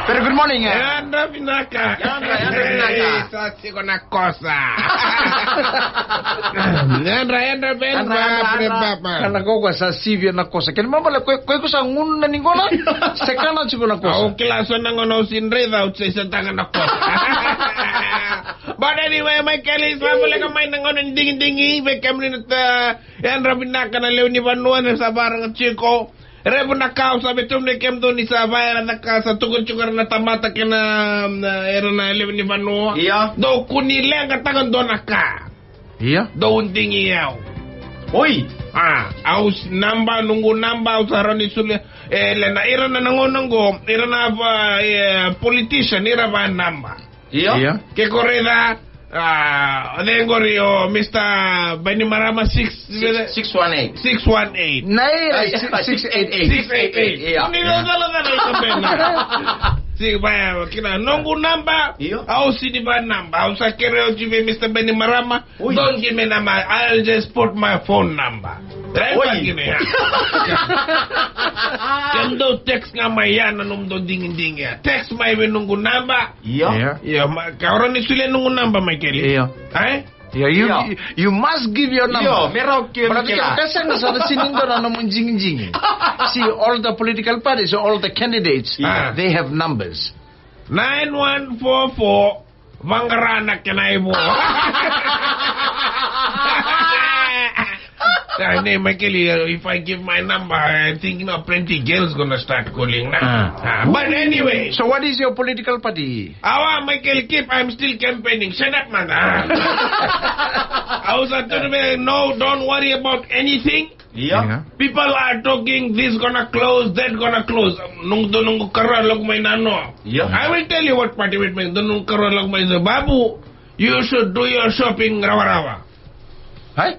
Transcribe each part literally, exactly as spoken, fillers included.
Very good morning. Yadra vinaka. Yadra, yadra vinaka. Ei, sa tiko na kosa. Yadra, yadra, ben, yadra, yadra, yadra. Kana ko sa sivia na kosa. Kena ibalebale ko, ko sa gunu na ni gona. Se kana tiko na kosa. Au kila so na gona au sa raica au sa taka na kosa. But anyway, Michael, sa voleka mai na gauna ni digidigi, vei kemuni na, e, yadra vinaka na lewe ni vanua, na sa varaga tiko. Revu na ka au sa via tukuna vei kemudou ni sa vaya na ka sa tukuni tiko na tamata kei na, mm, era na lewe ni vanua. Ia. Dou kua ni leqataka dua na ka. Ia. Dou digi au. Oi. A, au s-, naba, noqu naba, au sa rawa ni solia. E, le na ira na, na gauna qo, ira na va, e, politician, ira va naba. Io. Io. Ke ko raica, a, o cei qori o Mister Bainimarama, six, six, six one eight. Six one eight. Nei, ah, six, six eight eight. Six eight eight. Io. Ni lo, lo, lo, lo, lo, lo, lo. Sega, vaya, kina noqu naba. Io. Au sega ni va naba. Au sa kerea oti vei Mister Bainimarama. Oi. Don't give me number. I'll just put my phone number. Right. Oi. Don't give me, ha? Kemudou text ga mai ya na nomudou digidigi ya. Text mai vei noqu naba. Io. Io. Io, ma, ka o rawa ni solia noqu naba, Michael? Io. Ai? Io, you, io, you, you must give your number. Io, me rawa ni kila. But ka sega sara, sega ni dua na nomu digidigi. See, all the political parties, all the candidates, ah, they have numbers. Nine one four four, vaqara na kena ivola. Ai nei, Michael, if I give my number, I think now plenty girls gonna start calling now. Ah. Ah, but anyway. So what is your political party? Awa, Michael, keep, I'm still campaigning. Shut up, man. Ah. I was at the, no, don't worry about anything. Io. Io. People are talking, this gonna close, that gonna close. Noqu, noqu karua lako mai nanoa. Io. I will tell you what party with me. Noqu karua lako mai, so, Babu, you should do your shopping rawarawa. Hai?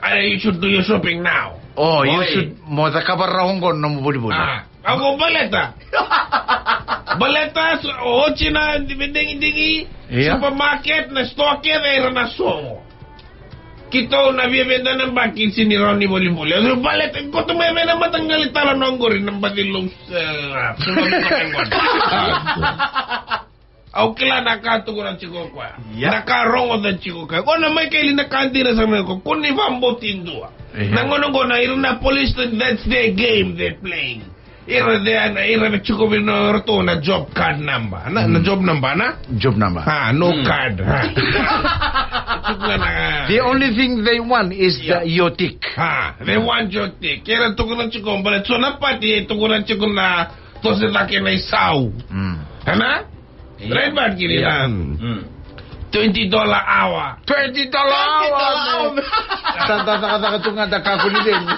Ai, you should do your shopping now. Oh, you should. Oi. Mo cakava rawa qo na nomu volivoli. Ah. Au qo baleta. Baleta, so, oti na digidigi. Io. Supermarket, na store kece era na sogo. Keitou na viavia dua na yabaki sega ni rawa ni volivoli. Au baleta, koto mai vei na mataqali talo na qori, na baci lou, eh, au kila na ka tukuna tiko o koya. Ia. Na ka rogoca tiko o koya. Qo na Michael, na ka dina sa mai qo, kua ni vakabauti dua. Ia. Na gauna qo na ira na police, that's their game they're playing. Ira, they are, ira na tiko vei na ratou na job card number. Na, na job number, na? Job number. Ah, no card. Ah. Tiko na, na. The only thing they want is the, your tick. Ah, they want your tick. Era tukuna tiko, but so na party e tukuna tiko na toso cake na isau. Mm. Ana? Ia. Right, but kiri dan. Mm. Twenty dollar hour. Twenty dollar hour. Twenty dollar hour. Sa da cakacaka tu ga da kakua ni cegu.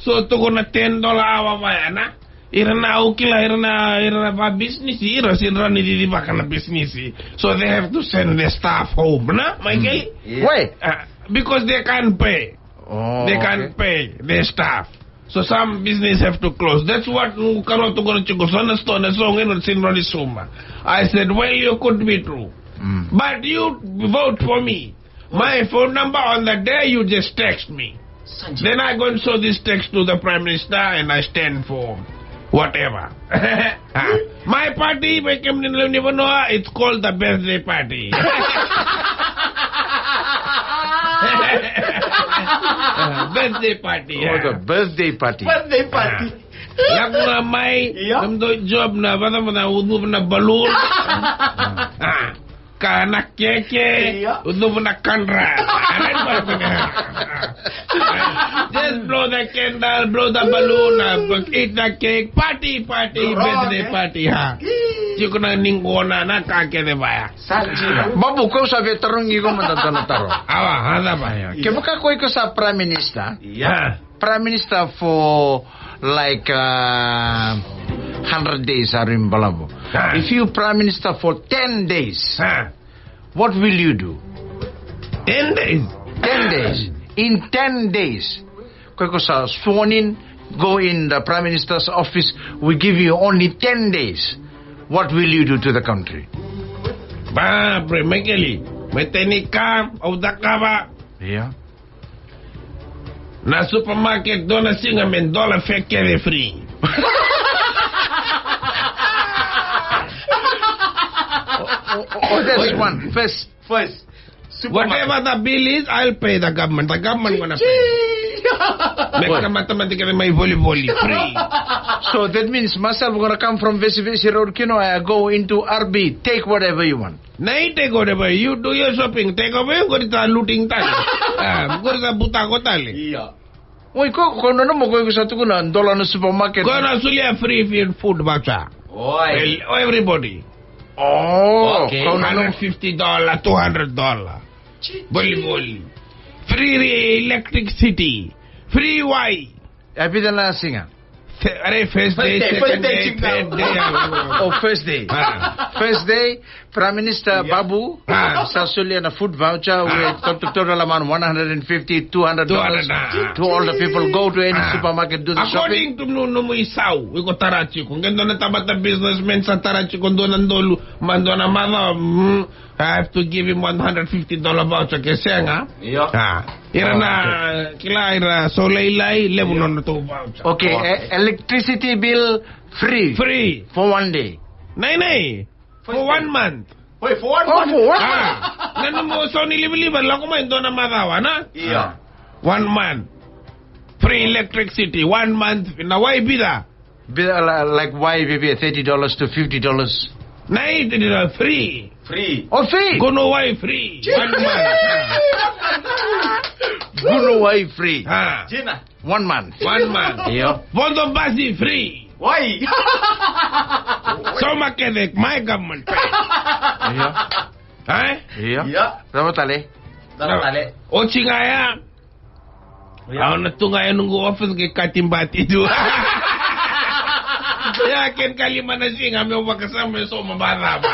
So tukuna ten dollar hour vaya na. Ira na, au kila, ira na, ira na va business, ira sega ni rawa ni cicivaka na business. So they have to send their staff home, na, Michael? Mm. Ia. Why? Ah, because they can't pay. Oh, okay. They can't pay their staff. So some business have to close. That's what noqu karua tukuna tiko, so na store na sogo era sega ni rawa ni suma. I said, well, you could be true. Mm. But you vote for me. My phone number on the day you just text me. Then I go and show this text to the Prime Minister and I stand for whatever. Ah. My party, vei kemuni na lewe ni vanua, it's called the birthday party. Birthday party, yeah. Oh, the birthday party. Birthday party. Ah. Lako ga mai, ia, nomudou job na vacavacava, ucuva na balloon. Ah. Kana keke, ia, ucuva na kadra. Just blow the candle, blow the balloon, uh, eat the cake, party, party, birthday party, ha. Tiko na ni qo na ka kece vaya. Sa dina. Babu, kau sa via tarogi iko mada dua na taro. Awa, a cava? Ia. Kevaka ko iko sa Prime Minister, ia, Prime Minister for, like, uh, hundred days, Arim Balavu. Ah. If you Prime Minister for ten days, ah, what will you do? Ten days? Ten days. In ten days, ko iko sa sworn in, go in the Prime Minister's office, we give you only ten days. What will you do to the country? Ba, bre, Michael, me teni ka, au cakava. Ia. Na supermarket, dua na siga me dola fare kece free. Oh, oh, oh, that's one. First. First. Whatever the bill is, I'll pay the government. The government gonna pay. Make the mathematical my volleyball free. So that means myself gonna come from Vesivesi Road, Kino, I go into R B, take whatever you want. Nay, take whatever. You do your shopping. Take away, go to the looting time. Ah, go to the butako tale. Yeah. Oi, ko, ko na nomu ko sa tukuna dola na supermarket. Ko na solia free food, food voucher. Oi. El-, everybody. Oh, okay. Ko na nomu hundred fifty dollar, two hundred dollar. Boli boli. Free electricity. Free Wi. E vica na siga? Th-, are first day, first day, second day, third day. Oh, first day. Ah. First day, Prime Minister Babu sa solia na food voucher with total, total amount one hundred and fifty, two hundred dollars to all the people. Go to any supermarket, do the shopping. According to no, nomu isau, iko tara tiko. Qai dua na tamata businessman sa tara tiko dua na dolu, ma dua na macawa, mm, I have to give him one hundred fifty dollar voucher ke sega. Io. Ah. Ira na, kila ira so lailai, levu nona tou voucher. Okay, e-, electricity bill free. Free. For one day. Nei, nei. For one month. Wait, for one month? Oh, for one month. Ah. Na nomu sau ni livaliva, lako mai dua na macawa, na? Io. One month. Free electricity, one month. Na wai bica? Bica, uh, like, wai bica thirty dollars to fifty dollars? Na, thirty dollars free. Free. Oh, free? Go no wai free. One month. Go no wai free. Ah. Jina. One month. One month. Io. Vodo basi free. Wai? Soma kece, my government pay. Io. Eh? Io. Io. Cava tale? Cava tale? Oti ga ya. Io. Au na tu ga ya noqu office ke kati bati tu. Ya, ken kalima na siga meu vakasama me soma bacava.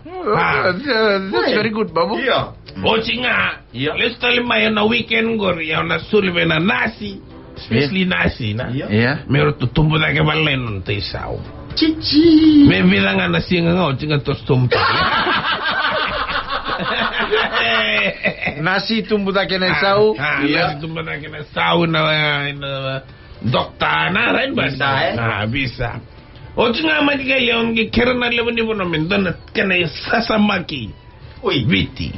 Oh, that's, uh, that's very good, Babu. Io. Oti ga. Io. Lesu tale mai ena weekend qori, au na soli vei na nasi. Especially nasi, na? Io. Me ratou tubu cake vale na nona isau. Cici. Me vica ga na siga ga, oti ga toso tubu cake. Nasi tubu cake na isau. Ah, ah, io. Nasi tubu cake na isau, na, na, dokta, na, right, but visa, eh? Ah, visa. Oti ga mai ke leon ke kere na levu ni vanua me dua na kena sasamaki. Oi. Viti.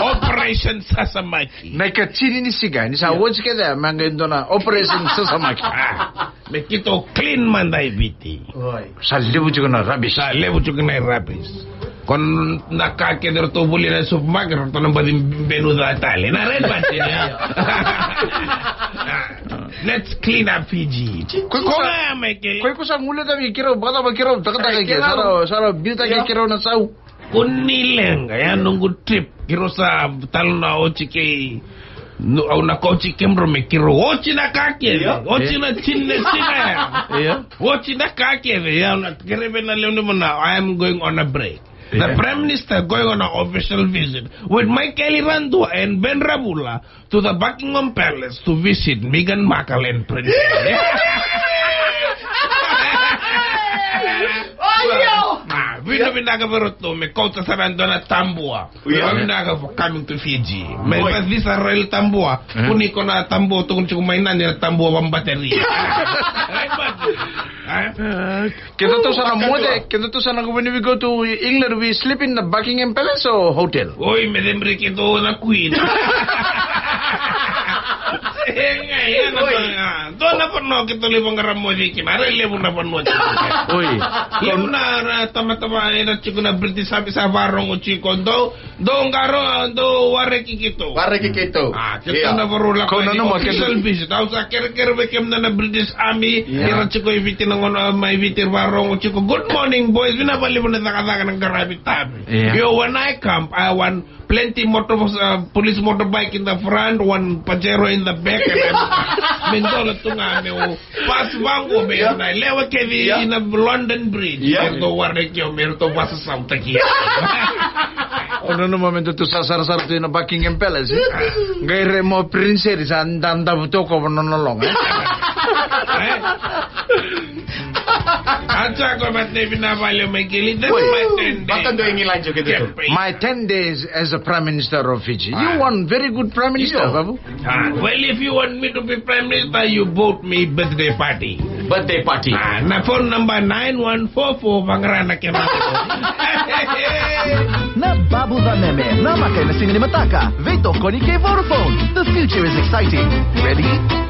Operation Sasamaki. Na ikatini ni siga, ni sa oti kece, me qai dua na Operation Sasamaki. Ah, me keitou clean mada e Viti. Oi. Sa levu tiko na rubbish. Sa levu tiko na rubbish. Ko na ka kece ratou volia na supermarket, ratou na baci benu ca tale. Na red button, ya. Let's clean up Fiji. Ko, ko, ko ya, Michael. Ko, ko sa gule tavi kirau, bata ba kirau, taka taka ke, sara, sara, biu taka kirau na sau. Ko ni leqa, ya noqu trip. Keirau sa talanoa oti kei, no, au na kauti kemudrau me keirau oti na ka kece. Io. Oti na tini na siga ya. Io. Oti na ka kece, ya au na kerei vei na lewe ni vanua, I am going on a break. The Prime Minister going on an official visit with Michael Iradua and Ben Ravula to the Buckingham Palace to visit Meghan Markle and Prince Harry. Io! Ah, vinavinaka vei ratou me kauta sara e dua na tabua. Io. Vinavinaka for coming to Fiji. Me vacisa Royal Tabua. Kuni ko na tabua, tukuni tiko mai na ni na tabua vakabateri. Right, but, eh? Kedatou sa na moce, kedatou sa na, when we go to England, we sleep in the Buckingham Palace or hotel? Oi, me cemuri keitou na Queen. Sega, ia na vanua. Dua na vanua keitou lai vaqara moce kina, a rai levu na vanua tiko. Oi. Levu na, na tamata era tiko na British Army sa varogo tiko, dou, dou qaro, dou wareki keitou. Wareki keitou. Ah, keitou na varau lako yani official visit. Au sa kerekere vei kemudou na British Army, era tiko i Viti na gauna mai Viti, era varogo tiko. Good morning, boys. Vinaka vakalevu na cakacaka, na qaravi tavi. Io, when I come, I want plenty motor, uh, police motorbike in the front, one Pajero in the back, and I'm, me dola tu ga meu pass vaqo me na lewa kece ina London Bridge. Io. Me ratou wareki au, me ratou vasasautaki au. O nanuma me datou sa sarasara tu ina Buckingham Palace, eh? Qai rai mo Prince Harry sa da, dadavu toka va nona loga, eh? Eh? Acha ko mate vina vale mai keli. That's my ten days. Vaka dua i England jo kete tu. My ten days as a Prime Minister of Fiji. You one very good Prime Minister, Babu. Ah, well, if you want me to be Prime Minister, you bought me birthday party. Birthday party. Ah, na phone number nine one four four, vaqara na kena. Na Babu Vameme, na maka ena siga ni mataka, veitokoni kei Vodafone. The future is exciting. Ready?